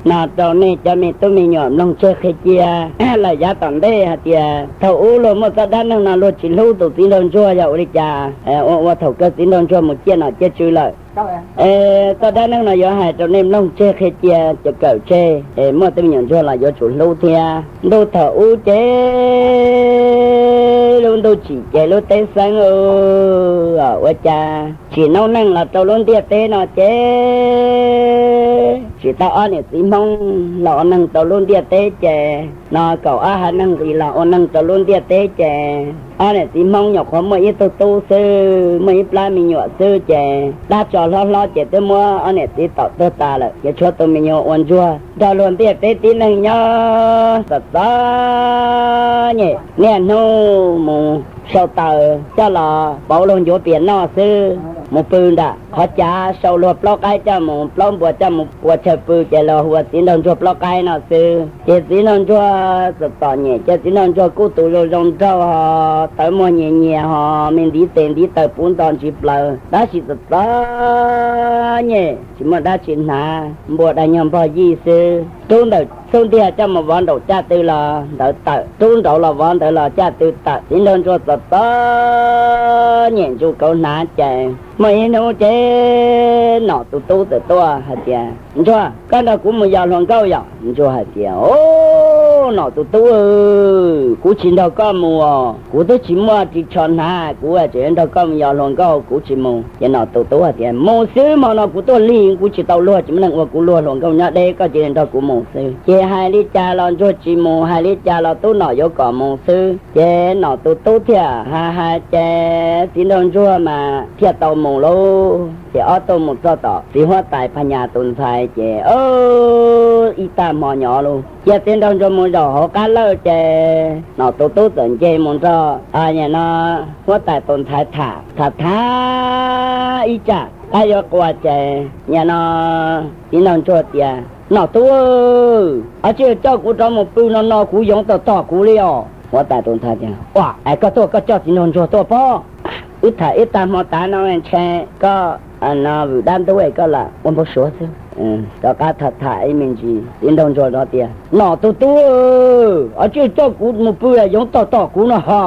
no rau nej cov me tub me nyuam mloog tseg qhia cia lawm yav tom ntej hais tias thaum ub luag muaj txoj dab neeg no luag tsis hlub tus txiv nraug ntsuag yog ua li cas, ua ua thaum kawg txiv nraug ntsuag mus ciaj nom ciaj tswv lawm. Txoj dab neeg no yuav hais rau nej mloog tseg qhia cia cov kawm tseg, muaj tej me nyuam ntsuag los yuav tsum hlub thiab. Ntuj thaum ub ces lub ntuj tsim ces lub teb xeeb ua cas tsim noob neej los rau lub ntiaj teb no ces tsis tau ob niam txiv Hmoob los ua neeg rau lub ntiaj teb ces no kaum ob haiv neeg nqis los ua neeg rau lub ntiaj teb ces ob niam txiv Hmoob nyuam qhuav muaj ib tug tub xwb, muaj ib plab me nyuam xwb ces dab tso hlob hlob ces twb muab ob niam txiv tom tuag tas lawm ces tshuav tus me nyuam ua ntsuag nrog luag ntiaj teb tib neeg nyob txom txom nyem, niaj hnub mus sau taws coj los pauv luag ncuav pias noj xwb, mus pw nram qhov cav sau luag plaub qaib coj mus, plaub npua coj mus ua chaw pw ces luag hu ua txiv nraug ntsuag plaub qaib no xwb. Ces txiv nraug ntsuag txom txom nyem ces txiv nraug ntsuag kuj tus zoo zoo nraug ho, tawv muag nyias nyias ho, me ntiv tes ntiv taw puv nto ntsis plaws tab sis txom txom nyem tsis muaj dab tsi hnav, npua dag nyuag npog yij xwb. Rub ntawm xub ntiag coj mus vov nraum caj tw los ntawd tawm, rub nraud los vov ntawd los caj tw tawm. Txiv nraug ntsuag txom txom nyem ntsuj kauv hnav ces muaj ib hnub ces nom tus tub txawm tuaj hais tias, Ntsuag, koj nrog kuv mus yos hluas nkauj yom? Ntsuag hais tias, O, nom tus tub, kuv tsis nrog koj mus os, kuv twb tsis muaj ris tsho hnav, kuv tseem nrog koj mus yos hluas nkauj, kuv tsis mus. Ces nom tus tub hais tias, Mus xwb, hmo no kuv tuaj lig kuv tsis tau luag, tsis muaj neeg ua kuv luag, hluas nkauj nyob deb, koj cia li nrog kuv mus xwb. Ces hais li cas los ntsuag tsis mus, hais li cas los tub nom yuav kom mus xwb. Ces nom tus tub thiaj hais hais ces txiv nraug ntsuag mas thiaj tau mus lauj. Ces ob tug mus txog tom txiv huab tais Phas Nyas tus ntxhais ces ib tag hmo nyob lauj, cia txiv nraug ntsuag mus zaum hauv qab lawj ces nom tus tub txawm nce mus nrog no huab tais tus ntxhais tham tham tham ib tsam qab yuav qua ces nim no txiv nraug ntsuag tias, Nom tub, o, tsis coj kuv rov mus pw no no kuv yoov tom tom kuv li os. Huab tais tus ntxhais tias, Ua es koj tuaj koj coj txiv nraug ntsuag tuaj pob? Wb tham ib tag hmo tas no ntshe koj no vwm dab ntub es koj lam ua npau suav xwb. Rov qab tham tham ib me ntsis txiv nraug ntsuag rov tias, Nom tus tub, o, tsis coj kuv mus pw yoov tom tom kuv no ho.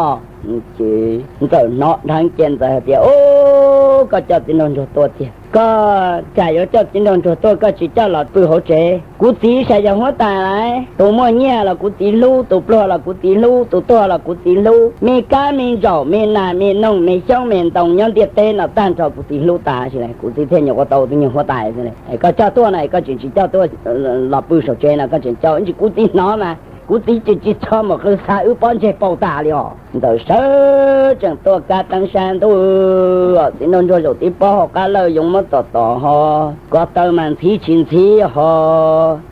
Ces ntxawm hnov dheev ces ntxawm hais tias, O, koj coj txiv nraug ntsuag tuaj tiag. Koj cas yuav coj txiv nraug ntsuag tuaj, koj tsis coj los pw hauv tsev? Kuv txiv saib yog huab tais lawm, tus muaj nyiaj los kuv txiv hlub, tus pluag los kuv txiv hlub, tus tuag los kuv txiv hlub, me kab me ntsaum me nas me noog me xyoob me ntoo nyob ntiaj teb no tag nrho kuv txiv hlub tas xwb, kuv txiv thiaj nyuam qhuav tau tus nyuag huab tais xwb. Koj coj tuaj no koj tseem tsis coj tuaj los pw saum tsev no, koj tseem coj ntsis, kuv txiv hnov mas kuv txiv tsis tsis txhob mus qw xa wb pob ntseg paum tas li os. Ntxawm sawv tsees tuaj kab teeb sab ntuj, txiv nraug ntsuag zaum tib pob hauv qab lawj yoov muab tom tom ho, ko taw mas ntxhiv tsis ntxhiv ho,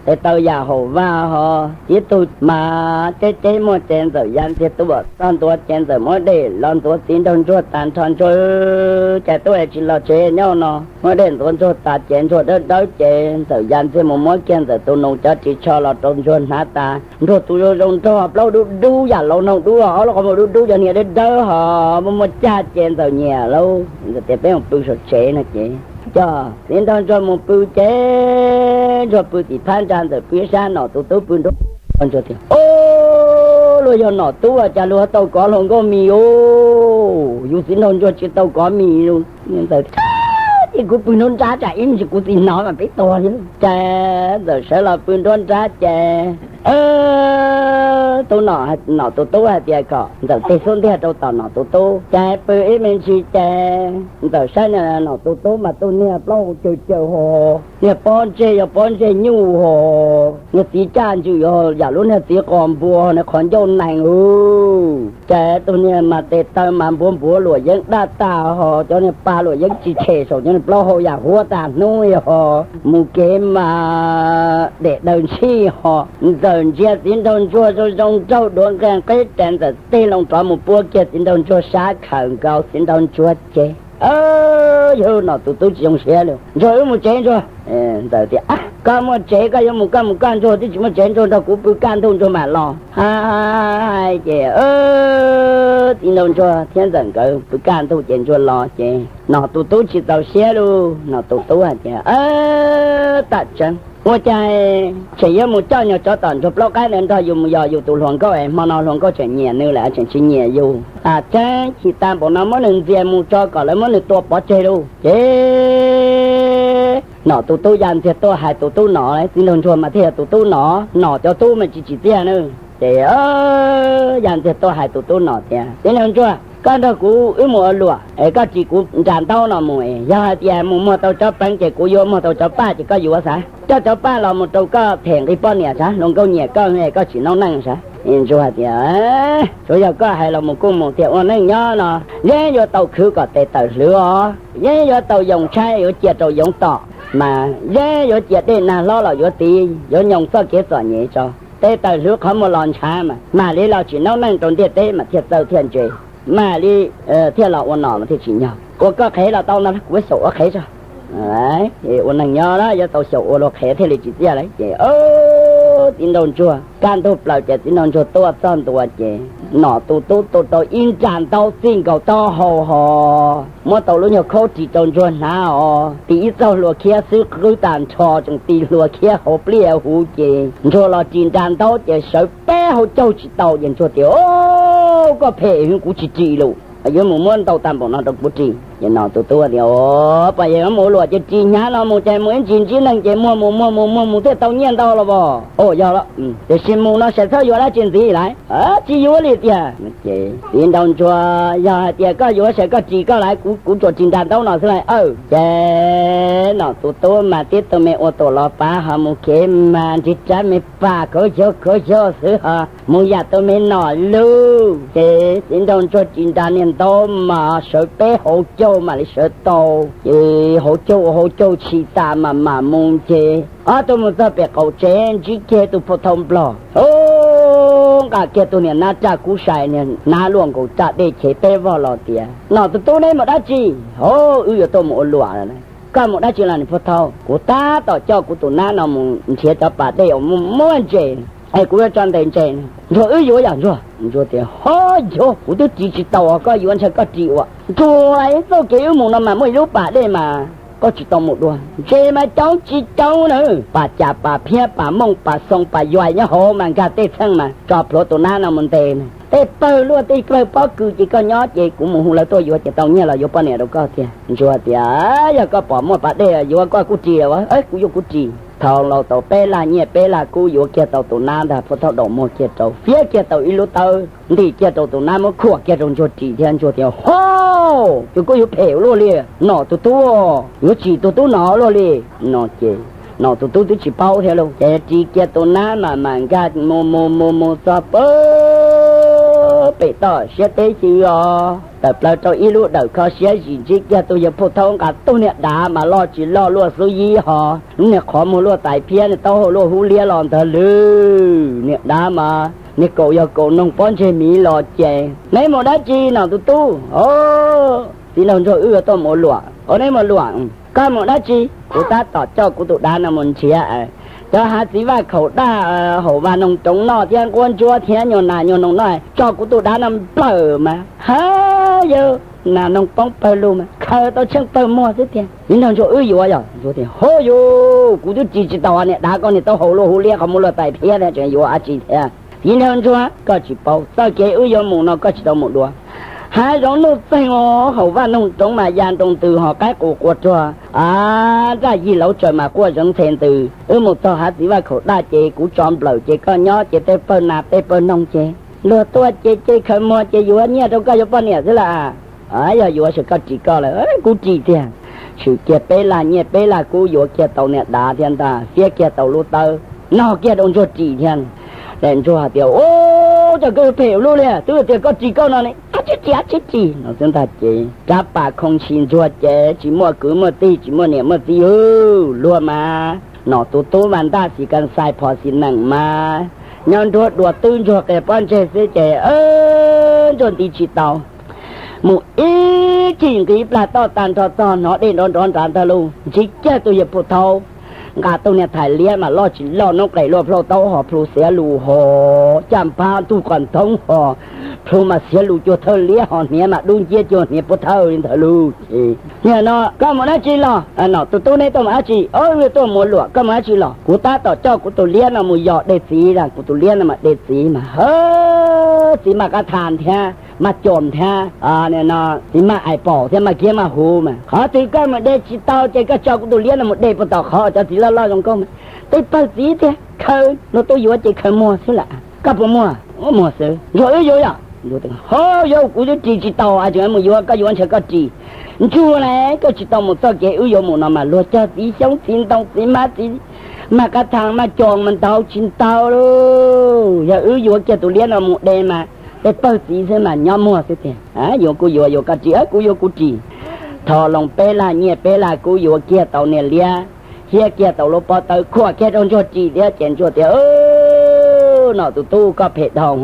tes taw yam haum vaj ho, txiv tug mas ceb ceb muaj ces ntxawm ya ntxiag tuaj txog ntua ces ntxawm muab dej los ntxuav txiv nraug ntsuag tas nrho, ntsuag cas tuaj tsis los tsev nyob no, muab dej ntxuav ntsuag tas ces ntsuag dawb dawb ces ntxawm ya ntxiag mus muab kiag ntxawm tus nus cov ris tsho los rau ntsuag hnav tas. Ntsuag tus zoo zoo nraug plaub dub dub yam laus noog dub, ob lub qhov muag dub dub, cov hniav dawb dawb ho muaj muaj cag ces ntxawm nyiam lauj, ntxawm tias, Peb mus pw saum tsev no ces coj txiv nraug ntsuag mus pw ces ntsuag pw tim phab ntsa, ntxawm pw ib sab, nom tus tub pw nruab. Ntsuag tias, O, luag yog nom tub cas luag tau kov hluas nkauj mis os, yus txiv nraug ntsuag tsis tau kov mis. Ntxawm, Ces kuv pw nruab nrab tsam ib ntsis kuv txiv hnov mas peb tuag li. Ces ntxawm sawv los pw nruab nrab ces tub, nom tus tub hais tias kom ntxawm tig xub ntiag rau tom nom tus tub. Ces pw ib me ntsis ces ntxawm saib na, nom tus tub mas tus niag plaub hau caws caws ho, niag pob ntseg yog pob ntseg nyuj ho, niag txiv caj ntswm ho yam lub niag txiv qos npua, niag qhov ncauj nees u. Ces tus niag mas tes taw mas npuav npuav luam yeeb daj tag ho, cov niag pa luam yeeb tsis tshem saum cov niag plaub hau yam huab tag hnub li ho, mus kev mas dam daws ntshij ho. Ntxawm ntsia txiv nraug ntsuag zoo zoo nraug duav nqia nqeb ces ntxawm tig loo rov mus puab kiag txiv nraug ntsuag sab khawm nkaus txiv nraug ntsuag ces, Yog nom tus tub tsis zoo siab li, Ntsuag, wb mus tsev Ntsuag. Ntxawm tias, Koj muaj tsev koj yuav mus koj mus koj, Ntsuag twb tsis muaj tsev, Ntsuag nrog kuv pw kaj ntug Ntsuag mam los. Hais ces txiv nraug ntsuag thiab ntxawm nkawd pw kaj ntug ces ntsuag los ces nom tus tub tsis txaus siab lauj, nom tus tub hais tias, Tam tseeb, Ua cas tseem yuav mus coj nyuag tsov tom ntsuag plaub qaib ntawd nrog yus mus yos yus tus hluas nkauj es hmo no hluas nkauj tseem nyiam nws lawm tseem tsis nyiam yus. Tseeb, chim tas npaum no muab nws ntxias mus tso kom lawv muab nws tua pov tseg lauj. Ces nom tus tub ya ntxiag tuaj hais tus tub nom, txiv nraug ntsuag mas thiaj yog tus tub nom, nom cov tub mas tsis tsim txiaj na. Ces ya ntxiag tuaj hais tus tub nom tias, txiv nraug ntsuag, koj nrog kuv wb mus ua luam es koj ris kuv nra ntaub no mus, yog hais tias mus muag tau tsov peev ces kuv yuav, muag tau tsov paj ces koj yuav xav. Coj tsov paj los mus rau koj them nqi poj niam sav, hluas nkauj nyiam koj, koj tsis naub neej sav. Ntsuag hais tias, tsuav yog koj hais los mus kuj mus tiag, ua neej nyob no yeej yuav tau khwv kom tes tawm hlwv os, yeej yuav tau yoo tshaib yuav cia rau yoov tom, mas yeej yuav cia dej nag hlob los yuav tiv, yuav nyoos txoj kev txom nyem tso. Tes tawm hlwv qhov muag los ntshav mas mam li los tsis naub neej rau ntiaj teb mas thiaj txawj thiaj ntse, mam li thiaj los ua nom mas thiaj tsim nyog. Ua koj qhev los tau ntag, kuv xyaum ua qhev tso. Ua neej nyob yuav tau xyaum ua luag qhev thiaj li tsim txiaj lawm. Ces txiv nraug ntsuag kaj ntug plaws ces txiv nraug ntsuag tuaj txog ntua ces nom tus tub tua rau ib nra ntaub txij nkaus taub hau ho muab tau lub nyuag khaub ris rau ntsuag hnav os, tis ib txoj hlua khiab xwb qwb tag nrho tseem tis hlua khiab hauv pliaj huv ces ntsuag los ris nra ntaub ces sawv peb hauv caug tsis tau ces ntsuag tias, koj phem heev, kuv tsis ris lus, yuav mus muab ntau tag npaum no rau kuv ris. Ces nom tus tub tias, poj yawg, mus ua luam ces ris hnyav no mus ces mus ib ntsis ntsib neeg ces muag mus muag mus muag mus thiaj tau nyiaj ntau los as. Yog, tiam sis mus no ces txhob yuav dab tsi ntxiv lawm. Tsis yuav li tiag. Ces txiv nraug ntsuag, yog hais tias koj yuav ces koj ris koj lawm, kuv tsuas ris nra ntaub no xwb lawm. Ces nom tus tub mas tib tug me ua tuam los pav ho mus kev mas nrig rab me pas khaub xyaub khaub xyaub xwb ho mus yam tus me nom lug. Ces txiv nraug ntsuag ris nra niag ntaub mas sawv peb hauv caug mam li sawv tau. Ces hauv caug ua hauv caug tshis tas mas mam mus ces ob tug mus txog pem qaum tsev ntsib kiag tus phuj thau nplog, nqa kiag tus niam nab raj kub sai, niag nab luaj nkaus raj dej chev peb vog los tias, nom tus tub, neb mus dab tsi? Wb yuav tuaj mus ua luam. Koj mus dab tsi los niag phuj thau? Kuv tab tom coj kuv tus nab no mus nrhiav cov pas dej uas muaj ntses es kuv yuav tso ntes ntses. Ntsuag, wb yuav yog ntsuag. Ntsuag tias, ho yog, kuv twb ris tsis tau os, koj yuav ntshe koj ris ua. Ntsuag, txoj kev wb mus no mas muaj ib lub pas dej mas koj tsis tau mus dua. Ntses mas coob tsis coob na, pas cas pas phiab pas mooj pas xoo pas yuais nyob hauv mas nkag tej txheej mas tso plhuav tus nab no mus ntes. Tej pawg luaj tej pawg pob kws ces koj nyob ces kuv mus hu lawv tuaj yuav ces tau nyiaj los yuav poj niam rau koj tiag. Ntsuag tias, yog koj pom muaj pas dej yuav koj kuj ris, kuv yuav kuv ris. Thau laus tau peb lag nyiaj peb lag kub yuav kiag tau tus nab ntag, phuj thau daum muag kiag rau, fiab kiag tau ib lub tawb ntim kiag rau tus nab muab khuam kiag rau ntsuag ris thiab. Ntsuag tias, ho, tus koj yuav phem ua luaj li, nom tus tub, yuav tsim tus tub no luaj li no ces nom tus tub twb tsis paub thiab lauj. Ces ris kiag tus nab mas mam nkag mus mus mus mus txog pem toj siab teb xyw os, tawm plaws rau ib lub dawm kho siab zis ntsib kiag tus yawg phuj thau nqa tug niag dav mas loj tsis loj luaj xub yib ho, lub niag qhov muag luaj tais phiab, niag taub hau luaj hub liab los ntawd lwm. Niag dav mas niag kaum yog kaum noog pob ntseg miv los ces, neb mus dab tsi nom tus tub? Txiv nraug ntsuag, wb yuav tuaj mus ua luam. Neb mus luam? Koj mus dab tsi? Kuv tab tom coj kuv tus dav no mus nrhiav cov hav txiv vaj khaum daj, haum vaj noog roov noj thiab nquab ntsuab thiab nyuag nas nyuag noog noj, tso kuv tus dav no nplawm mas ha, yawg, nas noog poob pawg lug mas khaws tau tsheej pawg muag xwb tiag. Txiv nraug ntsuag, wb yuav yog? Ntsuag tias, ho yus, kuv twb ris tsis tau niag dav koj, niag taub hau luaj hub liab qhov muag luaj tais phiab thiab tseem yuav dab tsi thiab. Txiv nraug ntsuag, koj tsis paub, txoj kev wb yuav mus no koj tsis tau mus dua. Hav zoov nuj txeeg, haum vaj noog roov mas ya nroo ntws ho qaib qus quas ruag, nraj yig lauv tsaws mas quaj zeev ntxhe ntws. Wb mus txog hav txiv vaj khaum daj ces kuv tso nplawm ces koj nyob ces tej pawg nas tej pawg noog ces luag tuaj ces cia khaws muag ces yuav nyiaj rau koj yuav poj niam xwb lawm. Yog yuav ces koj ris koj lawm. Kuv ris tiag. Tshwm kiag peb lag nyiaj peb lag kub yuav kiag tau niag dav thiab ntag, fiab kiag tau lub tawb, nog kiag rau ntsuag ris thiab. Ces ntsuag hais tias, ub, cas koj yuav phem ua luaj li, twb tias koj ris koj no ne, ab tsis ris, ab tsis ris no xwb ntag ces rab pas khoo ntshis ntsuag ces tsis muaj kwv muaj tij tsis muaj niam muaj txiv hwb. Luag mas nom tus tub mas ntaj xis kas xais phom xis neem mas nyob nruab dua twb ntsuag qia pob ntseg xwb ces ntsuag nti tsis tau. Mus ib cig nqis plag toj tag nrho txog hnov dej nrov nrov nrad ntag lauj, ntsib kiag tus yawg phuj thau nqa tus niag thais liab mas loj tsis loj noob qes luaj plhauj taub hos plhu xiav lus hos caj npab ntug qos nthoob hos Plhu mas xiav lus cuag thawj liab, ho hniav mas dub nciab cuag hniav puab thawj li ntawd lauj. Ces nim no koj mus dab tsi los? Nom tus tub, neb tuaj mus dab tsi? Wb tuaj mus ua luam. Koj mus dab tsi los? Kuv tab tom coj kuv tus liab no mus yos de txiv, kuv tus liab no mas de txiv mas, txiv maj qab thas thiab maj cos thiab, txiv maj ais pom thiab maj kiab maj huv mas. Qhov twg koj mus de tsis tau ces koj tso kuv tus liab no mus de puag tom qhov cov txiv loj loj zoo nkauj mas. Tej pawg txiv tiag, khaws luag tuaj yuav ces khaws muag xwb lam. Koj puas muag? Muag xwb. Ntsuag, wb yuav yom? Ho, yuav, kuv twb ris tsis tau, tseem mus yuav, koj yuav ntshe koj ris. Ntsuag na, koj tsis tau mus txoj kev wb yuav mus no mas luag cog txiv xyoob txiv ntoo, txiv mab txiv maj qab thas maj cos mas ntau tsis ntau lauj. Yog wb yuav kiag tus liab no mus de mas tej pawg txiv xwb mas nyob muag xwb tiag. Yuav kuj yuav, yuav koj ris, kuv yuav kuv ris. Tho loo peb lag nyiaj peb lag kub yuav kiag tau niag liab, thiab kiag tau lub pob tawb khuam kiag rau Ntsuag ris thiab ces Ntsuag tias, Nom tus tub, koj phem dhau,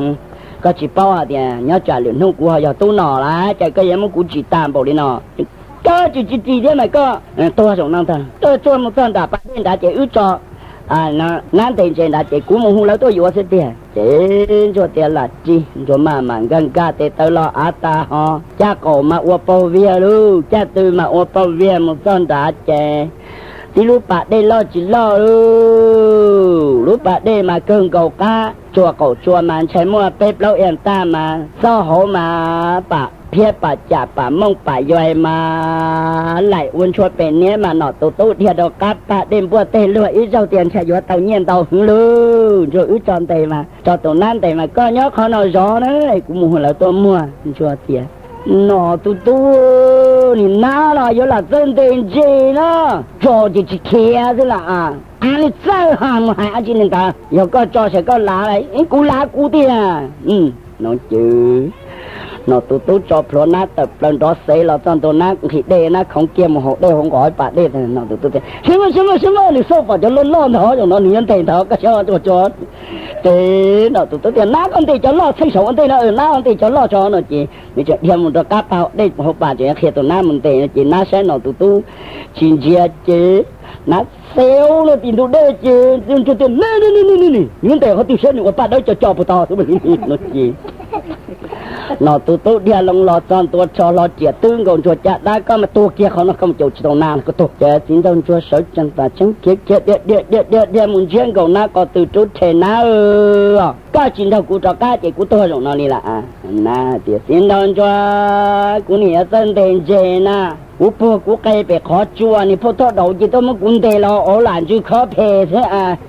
koj tsis paub hais tias nyob tsam lwm hnub kuv ho yog tub no lawm ces koj yuav muab kuv ris tag npaum li no. Koj tsis tsis ris thiab mas koj tuag zaum no ntag. Tuaj tsuag mus txog nram pas dej nrad ces wb tso nab ntes ntses nrad ces kuv mus hu lawv tuaj yuav xwb tiag. Ces Ntsuag tias, Lam ris. Ntsuag maj mam nkag nkag tes taw los av tas ho caj qaum mas ua paug viag lauj, caj tw mas ua paug viag mus txog nrad ces tib lub pas dej loj tsis loj lauj, lub pas dej mas kawg nkaus qab, tsua qaum tsua mas ntshai muaj peb plaub ias taj mas, txoj hauv mas pam phiab pam cam pam mooj pam yuais mas laim ua ntshua pem niab mas Nom tus tub dhia rau qab pas dej npuaj teg luag ib zaug tias ntshai yuav tau nyiaj ntau heev lauj. Ntsuag, wb tso ntes mas, tso tus nab ntes mas koj nyob qhov no zov na, kuv mus hu lawv tuaj muag. Ntsuag tias, Nom tus tub, nim nab los yuav lam txawj ntes ntses na, tso ces tsis khiav xwb lam. Av li txawj ha mus hais dab tsi li ntawd, yog koj tso ces koj lav, kuv lav kuv tiag. No ces Nom tus tub tso plhuav nab tawm plaws nrov xev los txog ntua nab nqhis dej, nab khoov kiag mus haus dej hauv nqos pas dej. Nom tus tub tias, Sib maj sib maj sib maj, nws xauj pom cov loj loj ntag, zaum no nws yuav ntes ntag, koj saib tso. Ces Nom tus tub tias, Nab, koj ntes cov loj, txheej saum ua ntej no, nab, ntes cov loj tso. No ces nws tseem dhia mus rau qab pas dej hauv pas tseem qhia tus nab mus ntes no ces nab saib Nom tus tub tsis ntsia ces nab xev lawm tim ntug dej ces Ntsuag tias, Neb, neb, neb, neb, neb, neb yuav ntes qhov twg saib nws ua paj dawb co co puag tod xwb. No ces Nom tus tub dhia loo los txog ntua rho hlo riam twb nkaus Ntsuag caj dab, Koj mas tuag kiag qhov no, koj mus caum tsis tau nab, koj tuag. Ces txiv nraug Ntsuag sawv tsees tas tseeb khiav khiav dhia dhia dhia dhia dhia mus ntsiab nkaus nab ko tw rub rhe, Nab, koj tsis nrog kuv rov qab ces kuv tuag zaum no li lawm. Nab tias, Txiv nraug Ntsuag, kuv nim yuav txawj ntes ntses na, kuv puag kuv qe pem qhov tsua, niag phauj thoj daus ces tuaj muab kuv ntes los ua lam ntsws khob phem xwb.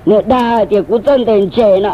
Nws dag tias kuv txawj ntes ntses no,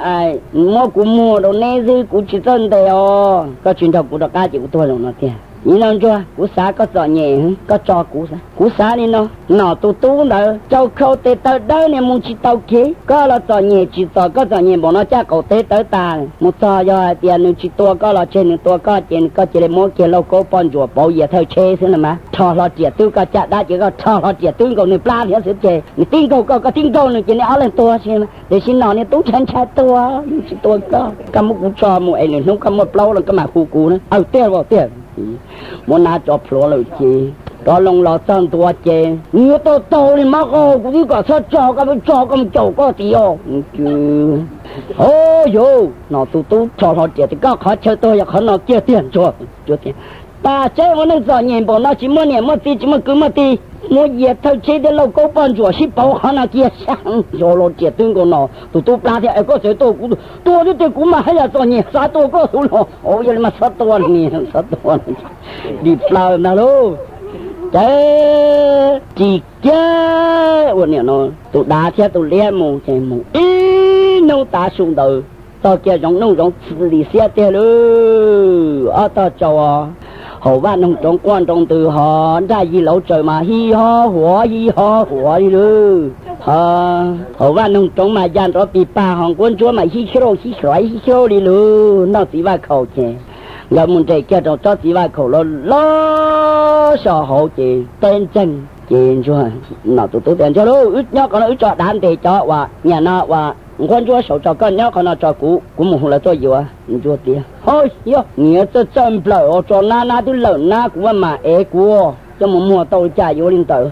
muab kuv muag rau neb xwb, kuv tsis txawj ntes os. Koj tsis nrog kuv rov qab ces kuv tuag zaum no tiag. Txiv nraug Ntsuag, kuv xav koj txom nyem, koj tso kuv xwb. Kuv xav li no, Nom tus tub ntawd rau khau tes taw dawb niag mus tsis tau kev, koj los txom nyem tsis txom, koj txom nyem npaum no caj qaum tes tawv tas mus txog, yog hais tias nws tsis tua koj los tseg, nws tua koj ces koj cia li muab kiag lauj kaub poj ntsuam pauv yias thawj tsheb xwb no mas. Rho hlo riam twb koj caj dab ces koj rho hlo riam twb nkaus nws plab thiab xwb ces nws tib nkaug koj, koj tib nkaug nws ces nej ob leeg tuag si. Tiam sis Nom niag tub ntshai ntshai tuag, tsis tua koj, koj muab kuv tso mus es lwm hnub koj muaj plaub los koj mam hu kuv na. Aw, tiag tiag. Muab nab tso plhuav lawm ces rov loo los txog ntua ces, Nws yuav tau taug li mab qau, kuv twb kom txhob tso koj, tso koj mus caum koj tiag. Hov yus, Nom tus tub rho hlo riam tias, Koj qhov chaw tuag yog qhov no kiag tiag Ntsuag. Tam seb ua neej txom nyem npaum no tsis muaj niam muaj txiv tsis muaj kwv muaj tij, muab yias thawj tsheb thiab lauj kaub poj ntsuam sib pauv qhov no kiag sab. Rho hlo riam twb nkaus Nom tus tub plab thiab, Es koj txawm tua kuv, tua twb tiag, kuv mas haj yam txom nyem xav tua koj xwb los. Yog li mas txhob tua, txhob tua. Dim plaws ntag lauj. Ces ris kiag ua niam no tus dav thiab tus liab mus ces mus ib hnub tav su ntawd txog kiag zoov nuj zoov txwm li xiab tiag lauj. Ob tog tsaus, haum vaj noog roov quaj nroo ntws, ho nraj yig lauv tsaws mas hij ho huav hij ho huav li lauj. Ho haum vaj noog roov mas ya nrov pis pag, ho nquab ntsuab mas hij xyauj hij xyauj hij xyauj li lauj. Noj txiv vaj khaum ces nkawd mus nres kiag rau tsob txiv vaj khaum loj loj so hauv ces teb ntseeg. Ces Ntsuag, Nom tus tub tias, Ntsuag lauj, wb nyob qhov no wb tso dav ntes cov uas nyam no uas nquab ntsuab saud tso, koj nyob qhov no tso kuv, kuv mus hu lawv tuaj yuav. Ntsuag tias, Ho, yog nws yuav txawj txawj nplawm os, tso nab, nab twb lawm nab, kuv maj mam ev kuv coj mus muag tau li cas yuav li ntawd.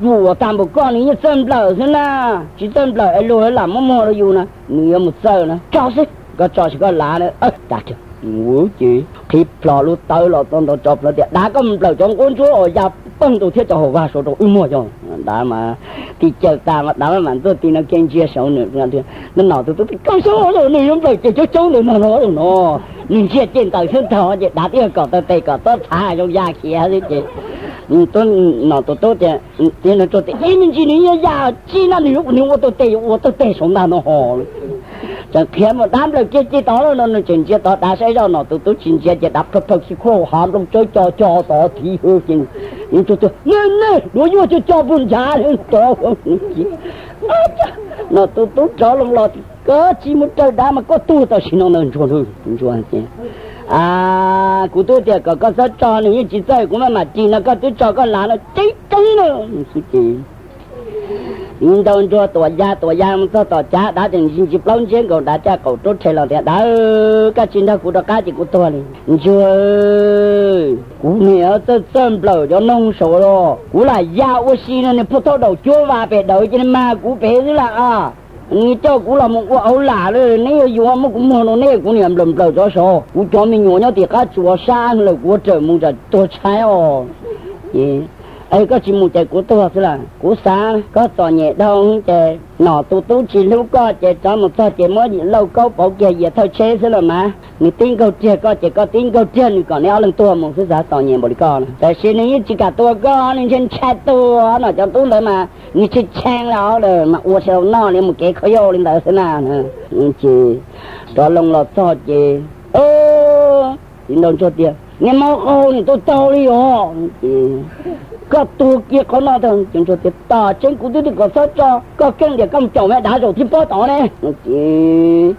Yuam tag npaum koj nws yeej txawj nplawm xwb na, tsis txawj nplawm es luag lam muab muag rau yus na, nws yuav mus txawj na. Tso xwb, koj tso ces koj lav na. Ces qhib plho lub tawb los txog ntua tso plhuav tias, Dav, koj mus nplawm cov nquab ntsuab uas ya pawg ntug thiab cov hauv vag saud rau wb muag coj. Dav mas tig cawm tas, dav mam ntxuaj ti no kiag ntsia saud nws. Nom tus tub tias, Koj xyov nws yuav nplawm ces coob coob ntawm no no no. Nws ntsia ceg ntawm xwb ntag ces dav twb yog kom taw tes kom txob txhav zoo ya khiav xwb ces nom tus tub tias, Txiv nraug ntsuag tias, Ib me ntsis nws yuav ya tsi na, nws yuav ua taw tes, yuav ua taw tes saum ntag no ho. Tseem qhia mus, Dav, nplawm kiag ci tod no. Nws tseem ntsia tod, dav saib zoj, nom tus tub tsis ntsia ces dav plhaw plhaw khi khuaj hav nplooj tsawb co co tod thiv ces, Ntsuag tias, Nej, nej duav yuaj co co puag nchav tod. Nom tus tub rov loo los, Koj tsis mus raws dav mas koj tuag tam sim no ntag Ntsuag. Ntsuag tias, Kuv twb tias kom koj txhob tso, nws yeej tsis txawj, kuv maj mam ris no, koj twb tso koj lav no tseeb tseeb na. Ces txiv nraug ntsuag tuam ya tuam ya mus txog tom cav, dav tseem ntsis ntsis plaub ntsiab nkaus, dav caj qaum rub rhe los tias, Dav, koj tsis nrog kuv rov qab ces kuv tuag li. Ntsuag, kuv niam txawj txawj nplawm cov noog saud los, kuv lam ya ua si no, nws phuj thaub daum cuab vas pem dawm ces nws mag kuv pem xwb las. Nws coj kuv los mus ua auv lam lawm, neb yuav yuav muab kuv muag rau neb, kuv niam nplawm nplawm cov saud, kuv cov me nyuam nyob tim qab tsuas sab lawm, kuv ua raws mus tsam tuag tshaib os. Ces, Koj tsis mus ces kuv tuag xwb las, kuv xav koj txom nyem dhau ces nom tus tub tsis hlub koj ces rov mus txog ces muab lauj kaub pauv kiag yias thawj tsheb xwb los mas nws tib nkaug riag koj ces koj tib nkaug riag nws kom neb ob leeg tuag mus xwb, xav txom nyem npaum li koj. Tab sis nws yeej tsis kam tua koj, nws ntshai ntshai tuag no, cov tub ntawd mas nws tshee tshee li os, mas ua noj li mus kev khaub yaj li ntawd xwb na. Ces rov loo los txog ces txiv nraug ntsuag tias, Niag mab qaug, niag tub taug li os, koj tuag kiag qhov no tag. Ces ntsuag tias, Tam tseeb kuv twb tias kom txhob tso, koj keej tias koj mus caum me dav zaum thib pob tod ne. Ces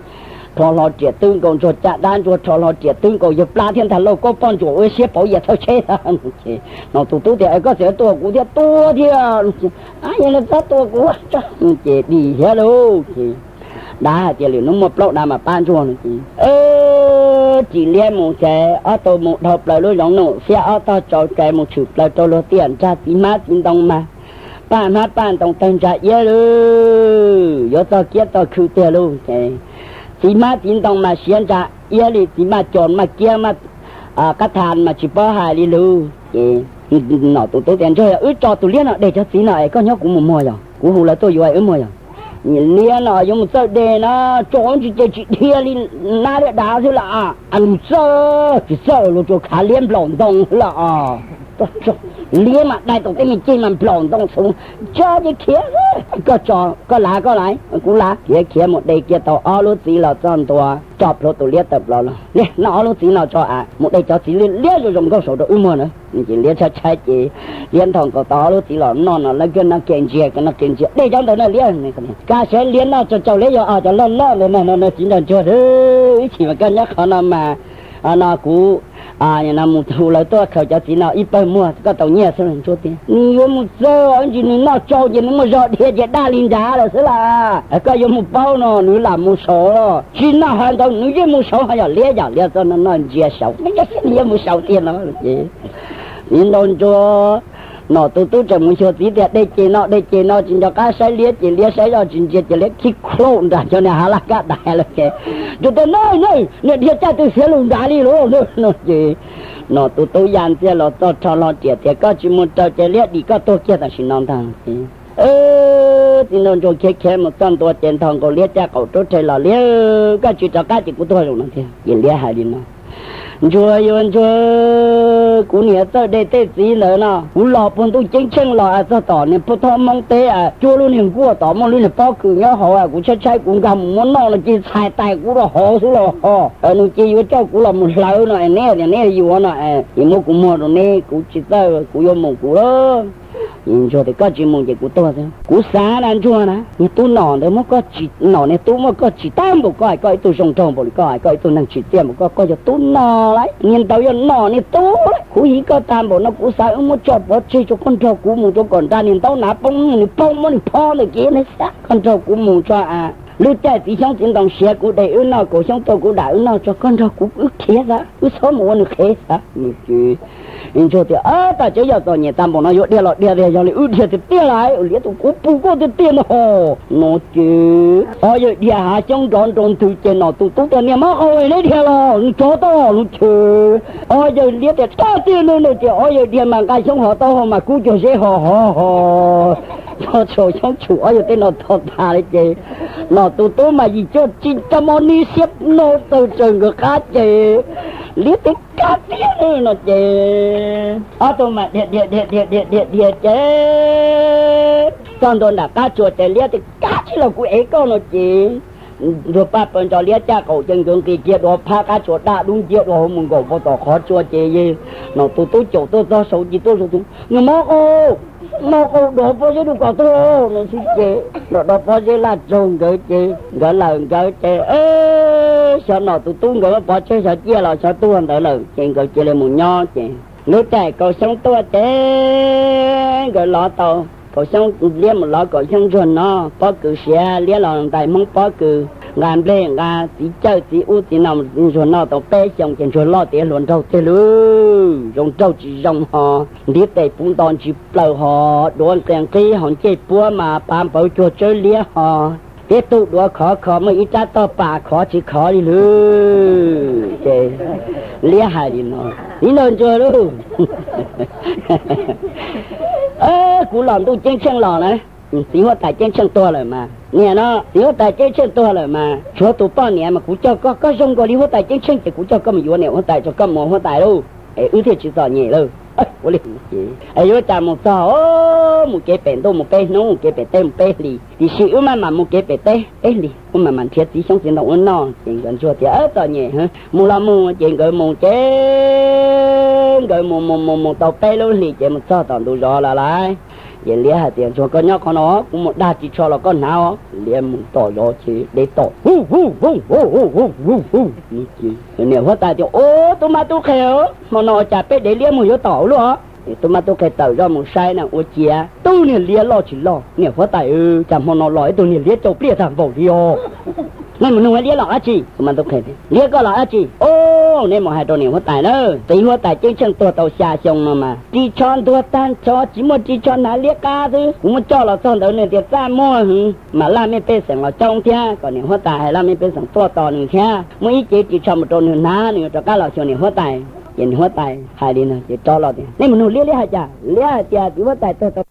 rho hlo riam twb nkaus ntsuag caj dab, ntsuag rho hlo riam twb nkaus yawg plab thiab ntag, lauj kaub poj ntsuam ua siab pauv yias thawj tsheb tag. Ces nom tus tub tias, Koj txawm tua kuv thiab, tua thiab. Yog li txhob tua kuv, ces dim thiab lauj. Ces dav hais tias, Lwm hnub muaj plaub dav mas pab ntsuag no. Ces tsim liab mus ces ob tug mus dhau plaws lub zoov num xiab ob tog tsau cai mus tshwm plaws rau luag tiaj nrag txiv hmab txiv ntoo mas paj hmab paj ntoo tawg ntsa iab lawm, yuav txog kiab txog khw tiag lauj. Ces txiv hmab txiv ntoo mas siav ntsa iab li, txiv maj co maj kiab maj qab tha mas tsis paub hais li lauj. Ces nom tus tub tias, Ntsuag, yog wb tso tus liab no de cov txiv no es koj nyob kuv mus muag yog, kuv hu lawv tuaj yuav wb muag yog. Liab no yuav mus txawj de na, tso ntsis ces tsis dhia li nab liab dav xwb las. Mus txawj tsis txawj los tsuas khav liab nplaum ntoo xwb las. Liab mas dai tau tej me ceg mas nplaum ntoo xwb, tso ces khiav. Koj tso koj lav, koj lav kuv lav, khiav khiav mus de kiag tau ob lub txiv los txog ntua, tso plhuav tus liab tawm plaws los, Liab, noj ob lub txiv no tso, mus de cov txiv liab zoo zoo nkauj saud rau wb muag na. Ces liab tshaib tshaib ces liab nthos nkaus tau ob lub txiv los noj no, lawv kiag no ke ntsia, no ke ntsia, De cov ntawd na liab, kav seb liab noj tsau tsau liab yog cov loj loj ntawd no. Txiv nraug ntsuag, ib chim mas koj nyob qhov no mas no kuv mus hu lawv tuaj khaws cov txiv no ib pawg muag koj tau nyiaj xwb. Ntsuag tias, Nws yuav mus txawj, ntsis nws noj tsau ces nws muaj zog dhia ces daj li nrad lawm xwb las. Koj yuav mus paub no, nws lam mus saud los tsis noj hais ntawd nws yeej mus saud, ho yog liab, yog liab txoj no noj ntsia saud, nws yeej mus saud tiag no. Ces txiv nraug ntsuag, nom tus tub tseem mus xyuas txiv tias, De ces no, de ces no, tsis nco qab saib liab ces liab saib zoj tsis ntsia ces liab khib khlaum nram cov niag hav laj kab dais lawm ces, Ntsuag tias, Neb, neb niam dhia caj tw xiav lus nrad li lauj no. Ces nom tus tub ya ntxiag los txog rho hlo riam tias, Koj tsis mus raws ces liab dim koj tuag kiag tam sim no ntag. Ces txiv nraug ntsuag khiav khiav mus txog ntua ces nthos nkaus liab caj qaum rub rhe los, Liab, koj tsis rov qab ces kuv tuag zaum no tiag. Ces liab hais li no, Ntsuag, yuav ntsuag, kuv niam txawj de tej txiv ntawd no, kuv los puag ntuj ceeb tsheej los txog tom niag pub thob Hmoob teb, cuab lub niag nkuaj tod muaj lub niag pob kws nyob hauv, kuv tshaib tshaib kuv nkag mus muab noj no ces txhais tais kuv rau hauv xwb los ho. Nws ces yuav coj kuv los mus hlawv no, neb tias neb yuav no, ces muab kuv muag rau neb, kuv tsis txawj, kuv yuav mus kuv lawm. Ntsuag tias, Koj tsis mus ces kuv tuag xwb. Kuv xav na Ntsuag na, niag tub nom ntawd muab koj tsis, nom niag tub muab koj tsis tag npaum koj hais koj ib tug zoo nraug npaum li koj hais koj ib tug neeg tsim txiaj npaum koj, koj yog tub nom lauj, niag ntawd yog nom niag tub lauj. Khuv hiv koj tag npaum no kuv xav wb muab tso pov tseg tso, koj nrog kuv mus tso kom nra niag ntaub nav poob, nws poob muab nws phob ntawm kev neb xav, koj nrog kuv mus tso. Lub caij txiv xyoob txiv ntoo siav kuv de wb noj, kaum xyoob tuaj kuv dam wb noj tso, koj nrog kuv wb khiav xav, wb txhob mus ua nws qhev xav. Ntsuag tias, Ab, tas tseeb yog txom nyem tas npaum no yuav dhia los dhia tiag, yog li wb dhia tiag tiag lauj, liab tus kuv pum koj tiag tiag no. No ces ob yawg dhia hav xyoob nrov nroo ntws ces nom tus tub tias, Niam mab qau, neb dhia los nws tsov tau los nws ces ob yawg liab tias, Tag tiag no no ces ob yawg dhia mas nqa xyoob hov taub hau mas kub cuag zeb ho hov ho txog saum xyoob tshum ob yawg tej no tog tas li ces nom tus tub mas yim cuaj tsis tau mob nib siab no tawg tsaws nkawd qab ces liab tias, Kab tiag no ces ob tug mas dhia dhia dhia dhia dhia dhia ces txog ntua nram qab tsuas ces liab tias, Kab tsis los kuv ev koj no ces ntsuag paj paws ntso liab caj qaum ces nkawd nqis kiag dua phab qab tsuas daj dub nciab dua hauv mus nkaum pov tom qhov tsua ces nom tus tub caum tuaj txog saud ces tuaj saud tias, Niam mab qau, mab qau, dov pob zeb rau kom tuag no xwb ces dov pob zeb laj tsaug nkawd ces nkawd lawm nkawd ces xyov nom tus tub nkawd pov tseg xyov ciaj los xyov tuag ntawd lawm ces nkawd cia li mus nyob ces lub caij kaum xyoob tuaj ces nkawd lov tau kaum xyoob, liab mus lov kaum xyoob ntsuag no pob kws siav, liab los ntais hmoob pob kws, nqa nplej nqa txiv cawj txiv ub txiv no, ntsuag noj tau peb xyoos ces ntsuag loj tiav hluas nraug tiag lauj, zoo nraug tsis zoo ho, ntiv tes puv nto ntsis plaws ho, duav nqia nqib ho, ncej puab mas pav npawv cuag tsawb liab ho, tib tug duav khov kho muaj ib rab toj pas khov tsis khov li lauj. Ces liab hais li no, Txiv nraug ntsuag lauj, kuv los ntuj ceeb tsheej los na, txiv huab tais ceeb tsheej tuag lawm mas, niam no, txiv huab tais ceeb tsheej tuag lawm mas tshuav tus poj niam mas kuv coj koj, koj zoo nkaus li huab tais ceeb tsheej ces kuv coj koj mus yuav niam huab tais, tso koj mus ua huab tais lauj, es wb thiaj tsis txom nyem lauj. Ua li es yuav cas mus txog, mus kev pem ntuj mus peb hnub, mus kev pem teb mus peb hlis, tiam sis wb maj mam mus kev pem teb peb hlis, wb maj mam nrhiav txiv xyoob txiv ntoo wb noj. Ces nkawd ntsuag tias, Txom nyem, mus los mus. Ces nkawd mus ces nkawd mus mus mus mus tau peb lub hlis ces mus txog tom ntug zos lawm lauj. Ces liab hais tias, Ntsuag, koj nyob qhov no, kuv mus dag ris tsho los koj hnav os. Liab mus tom zos ces dev tom, Niam huab tais tias, Ub, tub mab tub qhe, hmo no ua cas peb dev liab muag yuav tom ua luaj? Tub mab tub qhe tawm zoj mus saib na, ua ciav tub niag liab loj tsis loj. Niam huab tais, cas hmo no los ib tug niag liab cau pliaj tag npaum li os? Nej mus nug liab los dab tsi? Tub mab tub qhe, Liab, koj los dab tsi? Ub, nej mus hais rau niam huab tais na, txiv huab tais ceeb tsheej tuag tau xya xyoo no mas ris tsho ntuag tag nrho, tsis muaj ris tsho hnav, liab qab xwb. Kuv muab coj los txog ntawd nws tias txaj muag heev, mas laj mej pej xeem los coob thiab, kom niam huab tais hais laj mej pej xeem tuaj tos nws thiab, muab ib cev ris tsho mus rau nws hnav, nws yuav rov qab los xyuas niam huab tais. Ces niam huab tais hais li no ces rov los tias, Nej mus nug liab, liab hais cas? Liab hais tias txiv huab tais tuag tau